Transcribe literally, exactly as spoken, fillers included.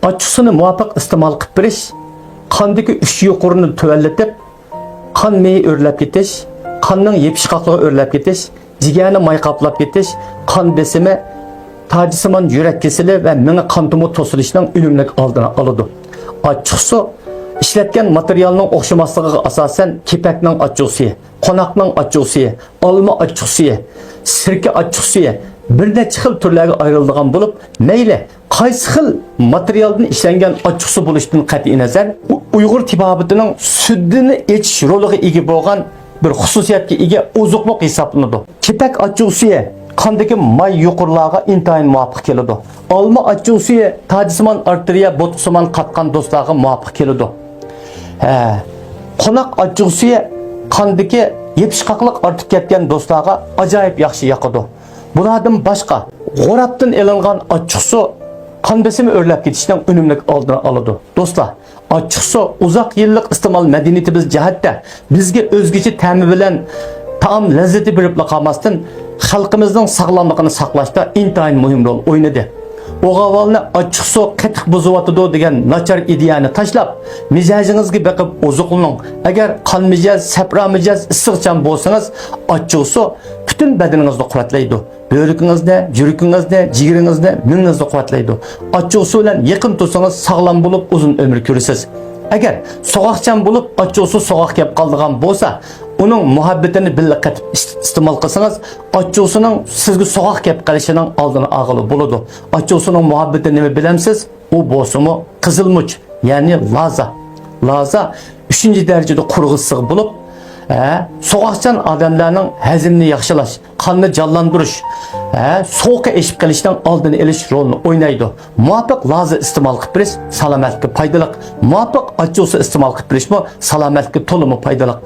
ئاچچىقسۇنى مۇۋاپىق ئىستېمال قىلىپ بېرىش قاندىكى ئۈچ يۇقىرىنى تۆۋەنلىتىپ، قان مېيى ئۆرلەپ كېتىش، قاننىڭ يېپىشقاقلىقى ئۆرلەپ كېتىش، جىگەرنى ماي قاپلاپ كېتىش، قان بېسىمى، تاجسىمان يۈرەك كېسىلى ۋە مېڭە قان تومۇر توسۇلۇشىنىڭ ئۈنۈملۈك ئالدىنى ئالىدۇ. ئاچچىقسۇ ئىشلەتكەن ماتېرىيالنىڭ ئوخشىماسلىقىغا ئاساسەن، كېپەكنىڭ ئاچچىقسۇيى، قوناقنىڭ ئاچچىقسۇيى، ئالما ئاچچىقسۇيى، سىركە ئاچچىقسۇيى بىر نەچچە خىل تۈرلەرگە ئايرىلىدىغان بولۇپ، مەيلى قايسى خىل ماتېرىيالدىن ئىشلەنگەن ئاچچىقسۇ بولۇشتىن قەتئىينەزەر، ئۇ ئۇيغۇر تېبابىتىنىڭ سۈدىنى ئېچىش رولىغا ئىگە بولغان بىر خۇسۇسىيەتكە ئىگە ئوزۇقلۇق ھېسابلىنىدۇ. كېپەك ئاچچىقسۇيى قاندىكى ماي يۇقىرىلارغا ئىنتايىن مۇۋاپىق كېلىدۇ. ئالما ئاچچىقسۇيى تاجسىمان ئارتېرىيە بوتقىسىمان قاتقان دوستلارغا مۇۋاپىق كېلىدۇ. ھە، قوناق ئاچچىقسۇيى قاندىكى يېپىشقاقلىق ئارتىپ كەتكەن دوستلارغا ئاجايىپ ياخشى ياقىدۇ. بۇلاردىن باشقا، غورابتىن ئېلىنغان ئاچچىقسۇ قان بېسىمى ئۆرلەپ كېتىشنىڭ ئۈنۈملۈك ئالدىنى ئالىدۇ. دوستلار، ئاچچىقسۇ ئۇزاق يىللىق ئىستېمال مەدەنىيىتىمىز جەھەتتە بىزگە ئۆزگىچە تەمى بىلەن تائام لەززىتى بېرىپلا قالماستىن، خەلقىمىزنىڭ ساغلاملىقىنى ساقلاشتا ئىنتايىن مۇھىم رول ئوينىدى. ئوغا ئاۋۋالنى ئاچچىقسۇ قېتىق بۇزۇۋاتىدۇ دېگەن ناچار ئىدىيەنى تاشلاپ، مىجەزىڭىزگە بېقىپ ئوزۇقلىنىڭ. ئەگەر قان مىجەز، سەپرا مىجەز، ئىسسىقچان بولسىڭىز، ئاچچىقسۇ پۈتۈن بەدىنىڭىزنى قۇۋۋەتلەيدۇ. بۆرىكىڭىزنى، يۈرىكىڭىزنى، جىگىرىڭىزنى، مېڭىڭىزنى قۇۋۋەتلەيدۇ. ئاچچىقسۇ بىلەن يېقىن تۇرسىڭىز، ساغلام بولۇپ، ئۇزۇن ئۆمۈر كۆرىسىز. ئەگەر سوغۇقچان بولۇپ، ئاچچىقسۇ سوغۇق كەپ قالىدىغان بولسا، ئۇنىڭ مۇھەببىتىنى بىللە قېتىپ ئىس-، ئىستېمال قىلسىڭىز، ئاچچىقسۇنىڭ سىزگە سوغۇق كەپ قېلىشىنىڭ ئالدىنى ئالغىلى بولىدۇ. ئاچچىقسۇنىڭ مۇھەببىتى نېمە بىلەمسىز؟ ئۇ بولسىمۇ قىزىلمۇچ، يەنى لازا. لازا ئۈچىنچى دەرىجىدە قۇرغۇسىغ بولۇپ، ھە، سوغۇقچان ئادەملەرنىڭ ھەزىمىنى ياخشىلاش، قاننى جانلاندۇرۇش، ھە، سوغۇقى ئېشىپ قېلىشنىڭ ئالدىنى ئېلىش رولىنى ئوينايدۇ. مۇۋاپىق لازا ئىستېمال قىلىپ بېرىش سالامەتلىككە پايدىلىق. مۇۋاپىق ئاچچىقسۇ ئىستېمال قىلىپ بېرىشمۇ سالامەتلىككە تولىمۇ پايدىلىق.